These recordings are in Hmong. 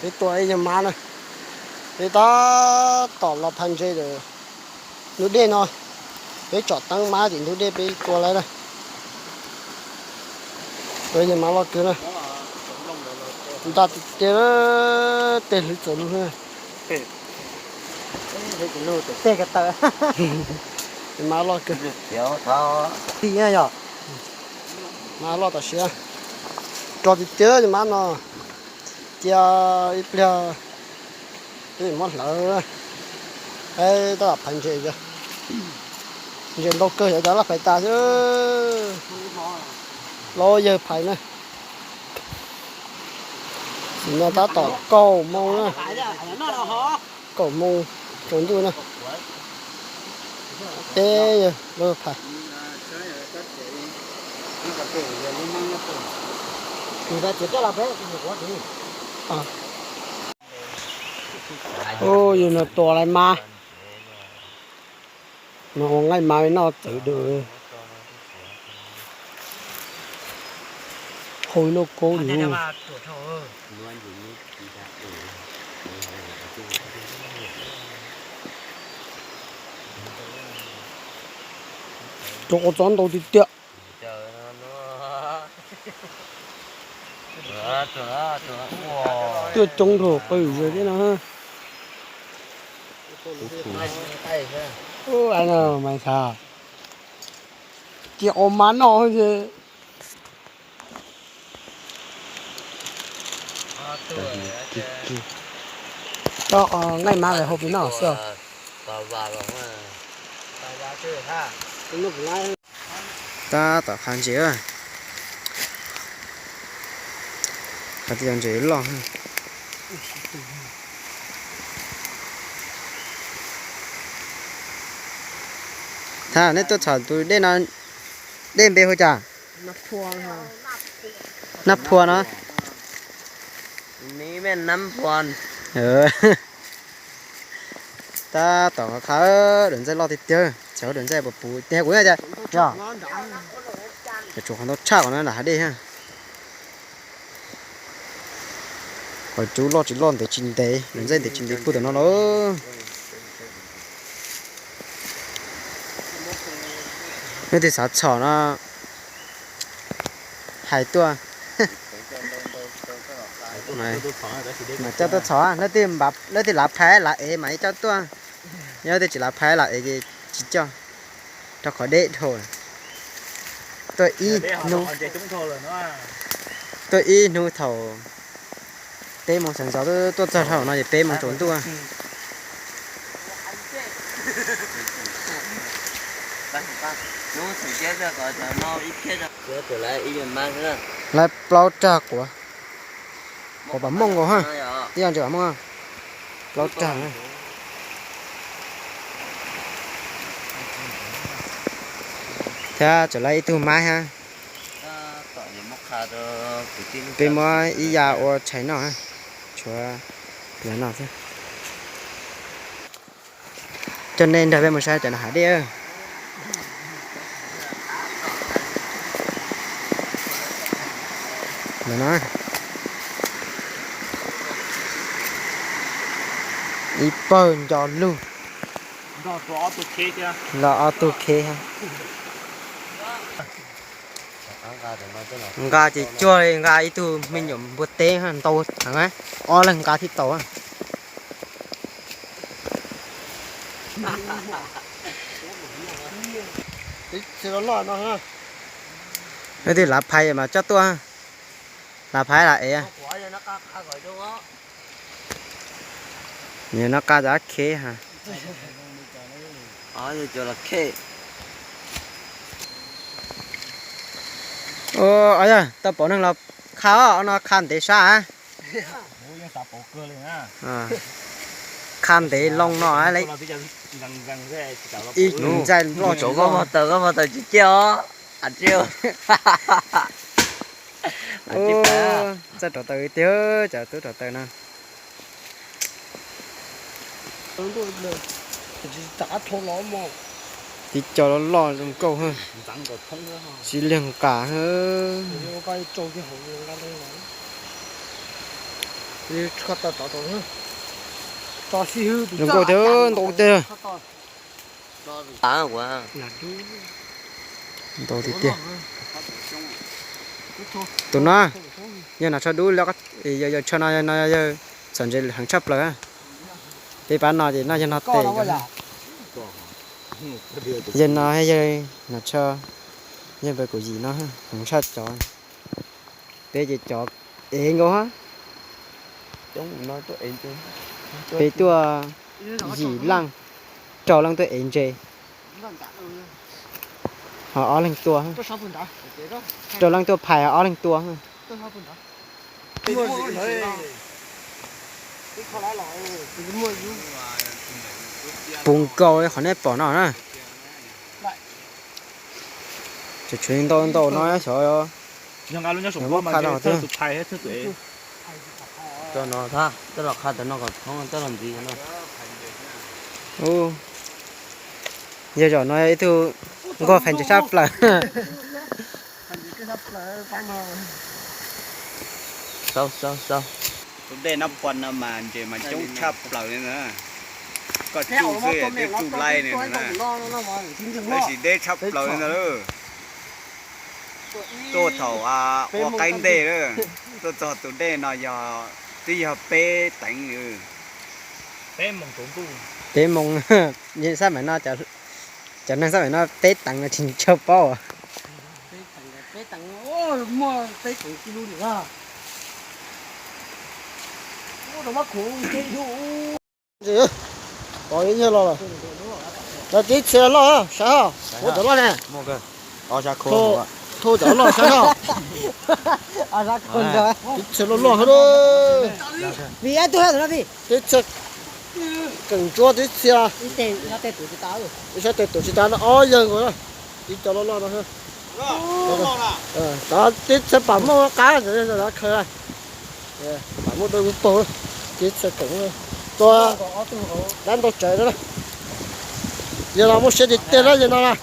Peb tua ib nyuag mab na, peb tab tom los phaj ntses ntug dej no, peb tsom teeb mab tim ntug dej peb tua lawm na. Tua ib nyuag mab loj kawg na, nta tiag tiag, tej hlwv txawm lug. Mab loj kawg, mab loj tam sim, rog tiag tiag mab no. Cia ib pliag peb muab hlawv, peb tab tom phaj ntses, ntses ntau kawg yuav cov laj phais tas xwb, loj yawg phais na. Tam sim no tab tom kaum moos na, kaum moos tsaus ntuj na, peb yawg laj phais. Yog no tua lawm mab, no ua nqaij mab noj txawv dua. Hau ib lauj kaub li. Rau qhov txob ntau tiag tiag. Tuaj coob dhau qw zog thiab no. Ua no mas xav cia ua mab noj xwb. Coj nqaij mab los hau peb noj xwb. Tab tom qhaj ntses, qhaj tib co ntses loj. Thaj, nej tuaj txhom tus dej no, dej npe hu cas? Nab Phua no. Tab tom qhaj, dawm ntxaij loj tiag tiag, txhais dawm ntxaij puas puv tiag kuv tias. Tsuas qhov ntau tshaj qhov no nram hav dej. Qhov cub loj tsis loj ntev tsis ntev, dawm ntxaij ntev tsis ntev puag tom no lauj. Leej twg xav txhom no hais tuaj. Mas coj tuaj txhom, leej twg lav phais lav ev mas coj tuaj. Yog leej twg tsis lav phais lav ev ces tsis coj, rau qhov deb dhau. Tuaj ib hnub, tuaj ib hnub thaum peb moos sawv ntxov, tuaj txog thaum no ces peb moos tsaus ntuj. Lawv plaub rag quav, quav pam mooj nkaus ha, ib yam ntses pam mooj, plaub rag. Thiab tseem lawv ib tug mab thiab. Peb muab ib yam ua tshais noj, tshuav yam noj xwb. Coj nej nrog peb mus saib cov no hav dej. Ib pawg nco lug, los ob tug kheb. Nqa ces cuag li nqa ib tug me nyuam npua teb ntau heev, ob leeg nqa thiaj tau. Leej twg lav phais mas coj tuaj, lav phais lav ev. Nov qab cov kheb ha. Yog, tau pom neeg los qha, no qha ntev sab. Qha ntev loo no, ib ntxaij loj. Koj mog taws, koj mog taws tsis ciaj os. Txawj rauv taws tiag, cov tub rauv taws no. Tib co loj loj zoo nkauj, tsis liag nqa. Zoo nkauj thiab ntau tiag. Ntau tiag tiag. Tus no yog nas tsho dub, yawg tsho no no yawg txom ntse heev tshaj plaws. Peb pab no ces noj yawg no tes. Yawg no yawg nas tsho, yawg npawg Kuv Yim no heev tshaj cov. Peb ces cov ev nkaus. Peb tuaj yim leej, rau leej tuaj ev ntses, ho ob leeg tua, rau leej tuaj phais ho ob leeg tua. Puv nkaus li qhov nej pom no na. Tshuav ntau ntau no xyov muab qha rau thiab. Yawg zaum no ib tug nquag phais ntses tshaj plaws. Tus dej Nab Pov no mas ntses mas coob tshaj plaws li na. Koj tsuj xwb twb tsuj laib li na. Tab sis deb tshaj plaws li ntag lauj. Tuaj thaum ua qaib ntej lawm, tuaj txog tus dej no yog, twb yog peb teev. Peb moos, sab maim no, cov neeg sab maim no peb teev no tsis tshua paub. Peb teev, muaj peb teev ki lus li. Tib txhia loj sab hos, muab cov loj ne. Thau cov loj sab hos. Tib txhia loj loj hos. Tib txhia keem ntsuab tib txhia. Ib sab tes tuam tsis tas no ob yawg nkaus na. Tib cov loj loj no. Tib txhia pam muj qab ntawd khaws. Pam muj dawb paug, tib txhia keem tua dab ntau tsawv na. Yawg no muaj siab tiag tiag na yawg no na.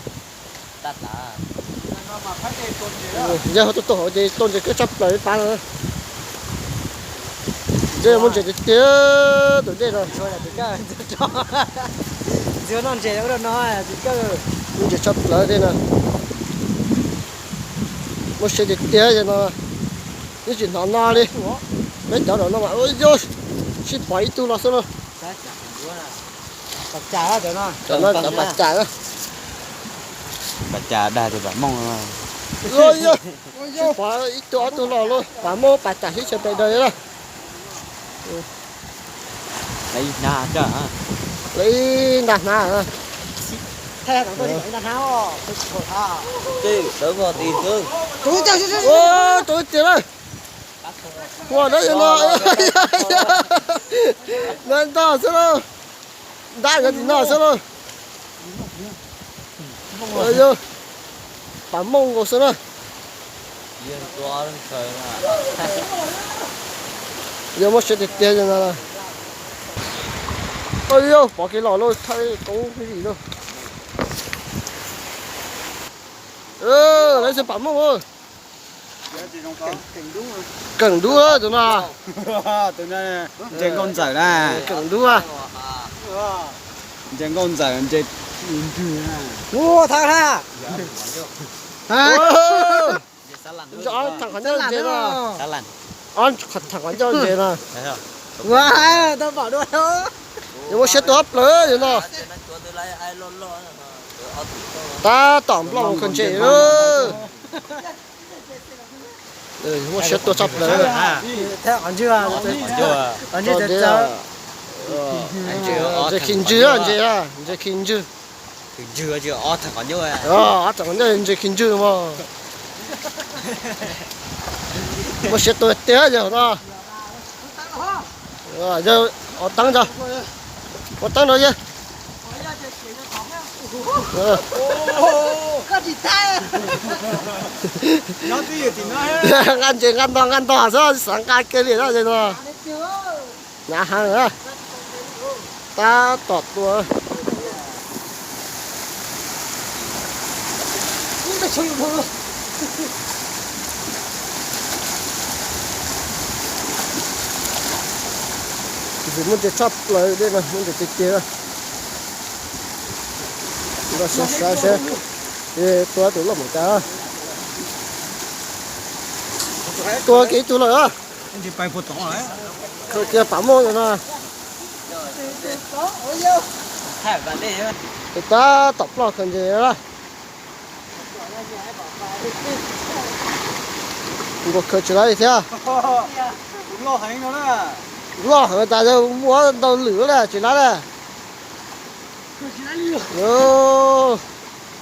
Yawg ho tuaj tau hauv ces tua ntses kawg tshaj plaws li pab no. Ntses muaj ntses tiag tiag tus dej no. Ntses tshaj plaws dej no. Muaj siab tiag tiag yawg no. Yeej tsis hnov no li. Peb cov no mas yog sib pom ib tug los xwb lauj. Cov no cov pas cas. Pas cas dag tias pas mooj. Sib pom ib tug ob tug los lauj, pas mooj pas cas sib tshawb pes daws li na. Lawv ib nta hnab. Tus tiag na. Ua dab yawg no. Nta ntog xwb lauj. Ntab yawg tim no xwb lauj. Pas mooj nkaus xwb na. Yog muaj siab tiag tiag yawg no. Yog pom kev los lauj, thaij koob ib yim lauj. Lawv xwb pas mooj. Keem dub tus no. Ntses nkauj ntxawm na. Keem dub. Ntses nkauj ntxawm, ntses nrwg. Ua thaj ha. Ob thaj qhov ncauj ntses no. Ob thaj qhov ncauj ntses no. Ua, tau pom dua. Yuav muaj siab tuag ob plaws yawg no. Tab tom nplooj khaws ntses. Muaj siab tuag tshaj plaws. Ntses khi ntswg, ntses, ntses khi ntswg. Ob thaj qhov ncauj ntses khi ntswg mog. Muaj siab tuag tiag yawg no. Yawg ua teeb ntag. Ua teeb ntag yawg. Nqa ntses nqa ntog nqa ntog xwb, xav nqa kiag li na yawg no. Hnyav heev na. Tab tom tua. Tus muaj ntses tshaj plaws dej no, muaj ntses tiag tiag. Nrog saib saib seb tua tus loj npaum cas. Tua kiag ib tug lawm. Khaws kiag pam muj no. Tus tab tom ploj khaws ntses na. Nkaus khaws tsis laib li thiab. Loj heev tas muab ntau lwm lawm tsis laib li.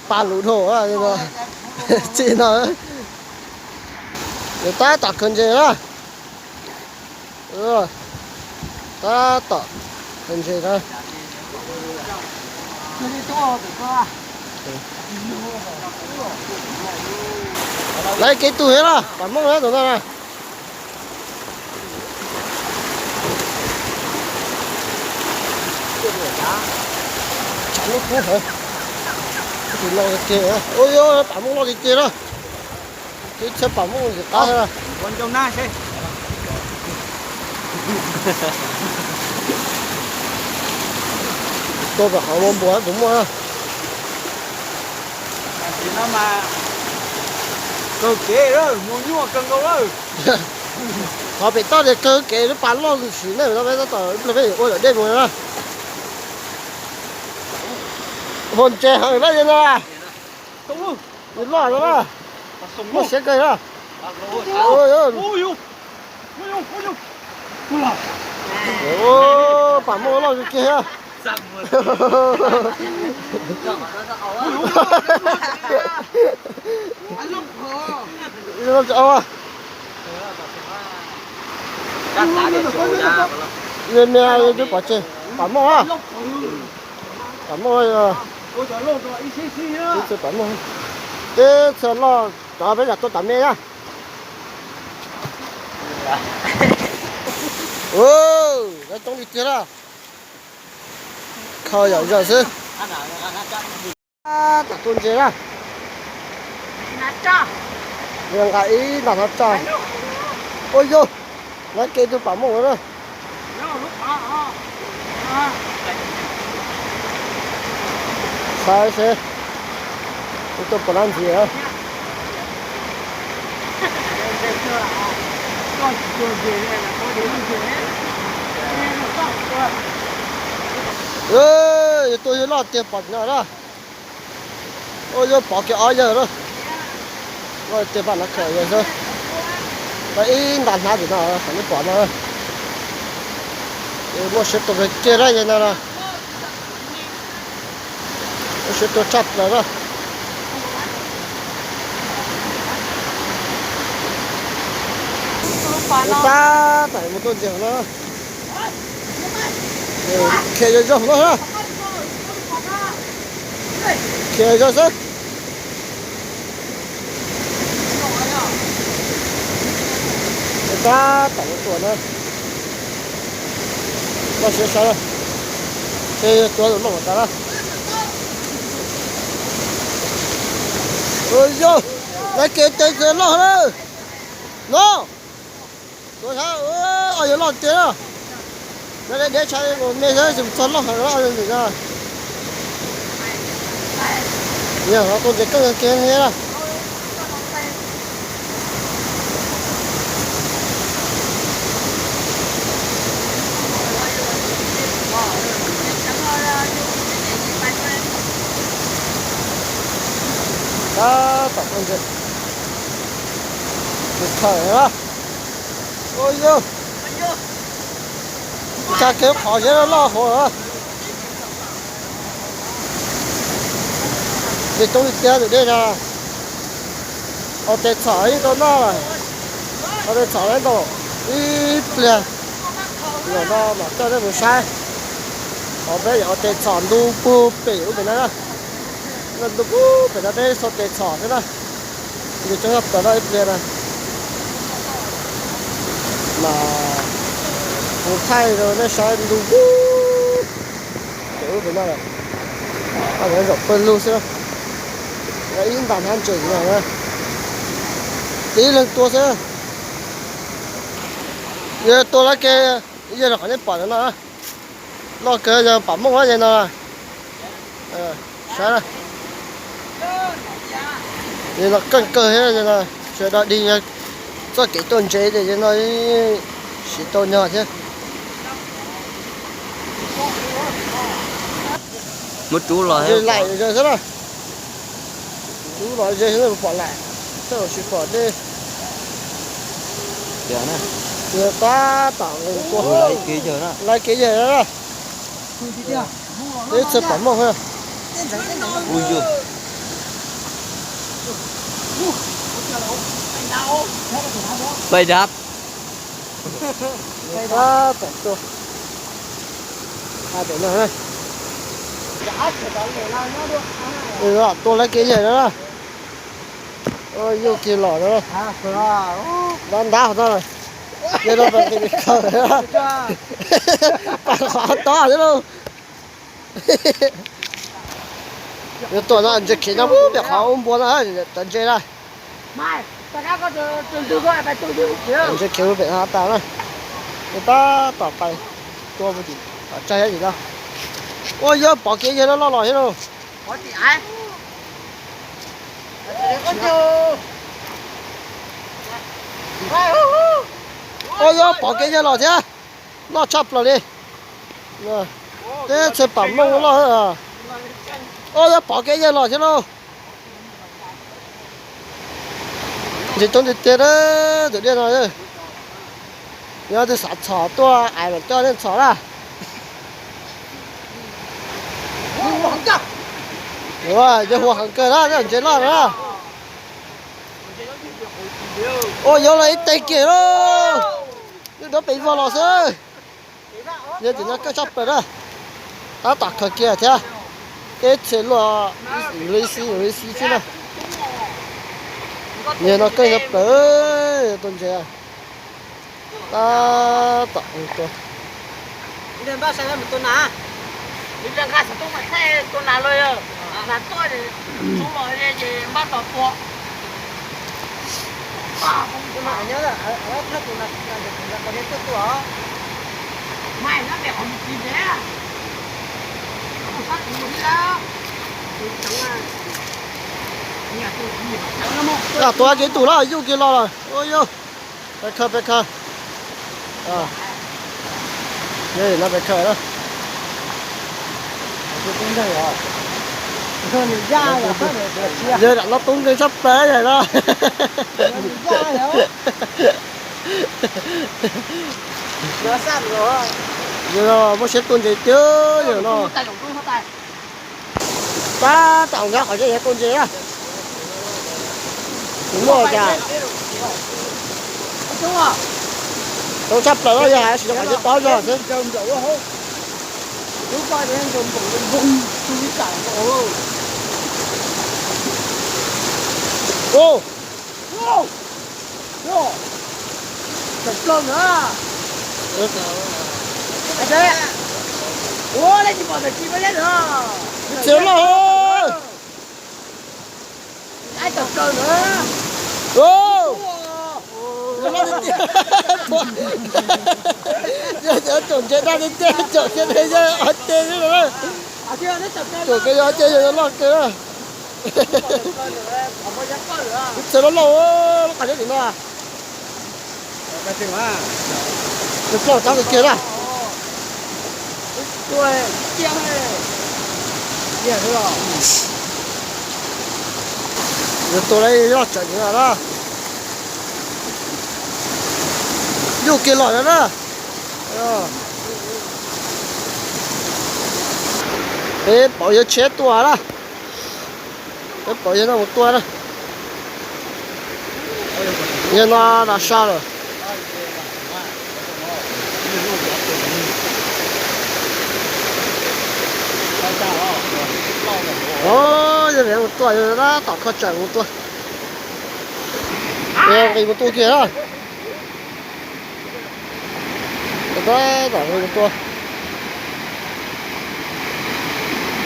Pa lus dhau txij no. Nws tab tom khaws ntses na. Tab tom khaws ntses na. Laib kiag ib tug thiab na, pam muj na tus no na. Tus no kiag, ua yog pam muj loj tiag tiag na. Ib txhia pam muj ntxim qab na. Tua pam qhov muaj npua puas muaj na. Kawg kev, mus nyuaj kawg nkaus lawm. Qhov pem toj tias kawg kev lub pas loj tus sim neej no peb tab tom ib pliag peb yuav ua lawm dej mus na. Hos ntses heev na no. Nws loj no na. Muaj siab kawg na. Pam muaj loj kawg kiag thiab. Me me twb pov tseg, pam muj, pam muj, ib txhia pam muj, ib txhia loj cov peb yam tuaj tas me na. Lawv coob li tiag na. Kho yam zaws xwb. Tam tua ntses na. Nqa ib nta hnav tsaj. Ua yog, laib kiag tus pam muj na. Saib seb tus tuaj puas nab ntxiv. Yog tuaj yawg loj tiag pom no na. Ua yog pom kiag ob yawg na. Loj tiag pam no khaws yawg xwb. Tau ib nta hnab tim no qhov nej pom no. Muaj siab tua kawg kiag na yawg no na. Muaj siab tua tshaj plaws na. Tab tom mus tua ntses no. Khiav yog zog no na. Khiav zog xwb. Tab tom mus tua na. Loj siab sab, ces tua tus loj tas na. Yog, lawv kev tes tus loj na. No, tua sab, yawg loj tiag na. Lawv deb tshaj me xwb tsis txog loj heev na. Yog no tua ntses keej kiag thiab na. Tab tom tua ntses, tus thawm na. Ua yog, ntsa kev qhov seb loj hauv. Ces coob li tiag tus dej no. Hau tes txhom yeej tau noj lawm. Hau tes txhom yeej tau ib pliag. Zaum no mam coj nej mus saib. Hauv peb yog hau tes txhom ntu pug pem ub pem no na. Ntu pug pem no peb sau tes txhom xwb na. Nws coob tshaj plaws no ib pliag na. Mas kuv thaij rau nej saib ntu pug pem ub pem no lawm. Zaum pawg lug xwb, ib nta hnab ntses no, tib leeg tua xwb. Yog tua lawv kev Yog qhov nej pom ntawm no, loj kawg yog pom mooj ces no. Saib na, no keej kawg thiab no, sawv daws dig txoj kev tuaj ntses ces no siv tau nyog thiab. Muab rub los laim ze xwb na. Rub los ze xwb pom laim, tej zaum tsis pom dej. Tab tom tua, laiv kev yawg na. Peb txhawj pom mooj. Pais dab. Tab tom tua. Tua laiv kev yawg na. Yug kiag los na. Ntab ntab hov no, yog no pas nqis pes khaws, pas qhov tob xwb lauj. Yuav tuaj no ntses khiav nyob pem qhov ub npua no, cov ntses na. Ntses khiav pem no tas na. Tab tom pais tua pem tim tom tsaig tim no. Ua yog pom kev yawg loj loj los thiab lauj. Ua yog pom kev yawg los thiab, loj tshaj plaws li. Peb txhawj pom mooj loj. Ua yog pom kev yawg los thiab lauj. Ntses coob tiag tiag tus dej no. Yog twg xav txhom tuaj ais mam coj nej txhom na. Yog hu heev kawg na, ntses loj na. Ua yog los ib teg kiag lauj. Yog rov pem vog los xwb. Yog tim no kawg tshaj plaws na. Tab tom khaws kiag thiab. Peb txhawj luaj li xib li xib xwb na. Yog no kawg tshaj plaws, tua ntses. Tab tom tua. Tua kiag tus lawm, yug kiag los lawm. Ua yog, peb khaws peb khaws. Yog no peb khaws na. Yog no tub nkeeg tshaj plaws yog no. Yog no muaj siab tua ntses tiag yog no. Tab tom nkag qhov tseem yog tua ntses na. Kuv muaj cas. Tau tshaj plaws yog hais tsis tau qhov tseem tob zog xwb. Ua, tawm plaws na. Ua, nej tsis pom tawm tsis peb leb na. Txiav loj. Yog cov tsom ntses daj tiag tiag, tsom kiag yog ob ceg xwb na. Tsom kiag yog ob ceg yog loj kawg na. Txiav loj loj, lub qab zeb tim no. Nws ploj tau kiag na. Nws tua lawm loj tsawv tim no na. Yug kiag los no na. Peb pauv yawg tsheb tua na. Peb pauv yawg no mus tua na. Yawg no na sa lawm. Yawg mus tua, yawg tab tom kho tsawm mus tua. Nqis mus tua kiag na. Tab tom nqis mus tua.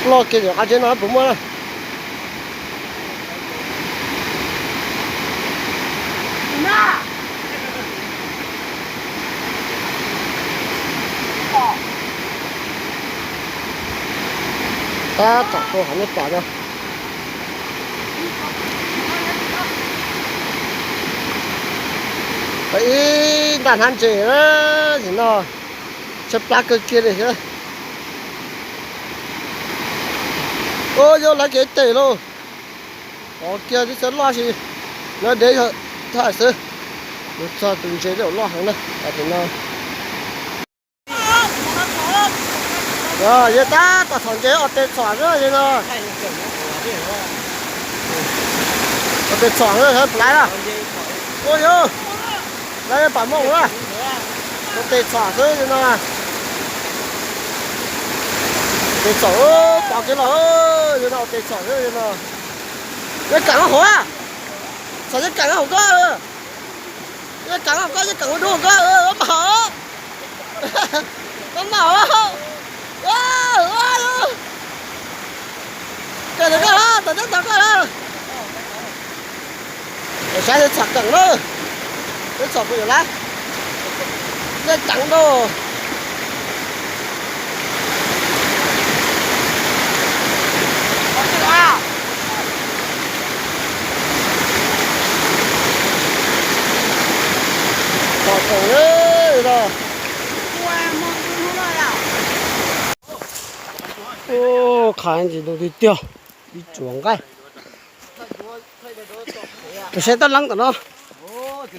Loj kiag li qab zeb no puas muaj na. Tab tom tua qhov nej pom no. Ib ntaj hnab ntses na, nim no tshaib plab kawg kiag li thiab. Ua yog lawv kev tes lauj, pov kiag tib txhia loj si, lawv dev yog thaj xwb, mus txog tus ntses loj heev na, tim no. Yog tab tom txhom ntses, ua tes txhom xwb no. Ua tes txhom xwb, plab na. Ua yog, plab pam mooj na. Ua tes txhom xwb no. Tes txhom, pom kev los, no ua tes txhom xwb no. Yeej kam hauv, txhom yeej kam hauv koj. Yeej kam hauv koj, yeej kam ua dub koj, mam hauv. Mam hauv. Kawm ntawm koj, tom teb tom koj. Saib txhom keem na, txhom puas yuav lawm, yeej ceev dua. Txhom keem na. Qha ntsis ntau tiag tiag, ib tsuas nqaij. Tus saib tab leeb tom no. Ib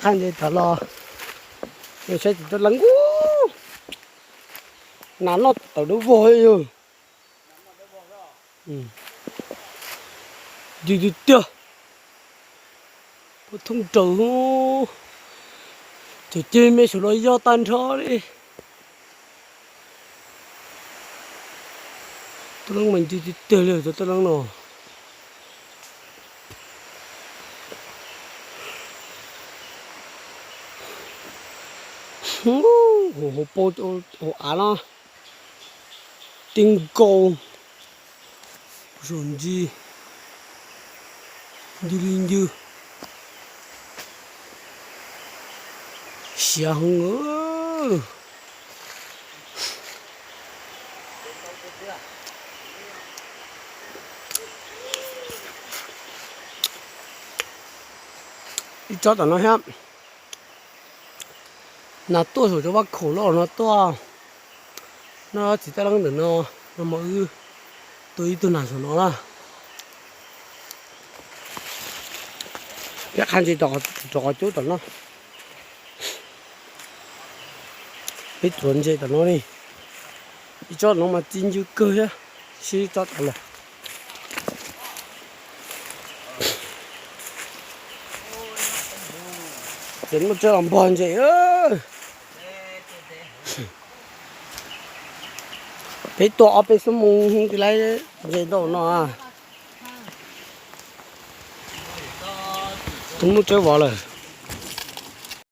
qha ntsis tom los, saib tus tab leeb, nas noj tawm dawb vog yog. Ntws tiag tiag, puab thoob raws, ces ceg me saum no yog tag nrho li. Tab leeb mas ntws tiag tiag li cov tab leeb no. Hauv paus hauv av no, tib nkaus zaum ntsis, ncw li ncw, siav heev. Ib tsob tom no thiab. Nas tuaj saum cov vaj khaum loj no tuaj. No txiv tab leeb ntawm no, no mas wb tua ib tug nas saum no na. Ib qha ntsis rau qhov cub tom no. Peb tuav ntses tom no ne. Ib tsob no mas txi ncw kawg thiab, sib tsob tom lawm. Ces muaj tsob los npog ntses. Peb tua ob peb xuab moos tsis laib ntses ntau no. Muaj tsob vov lawm.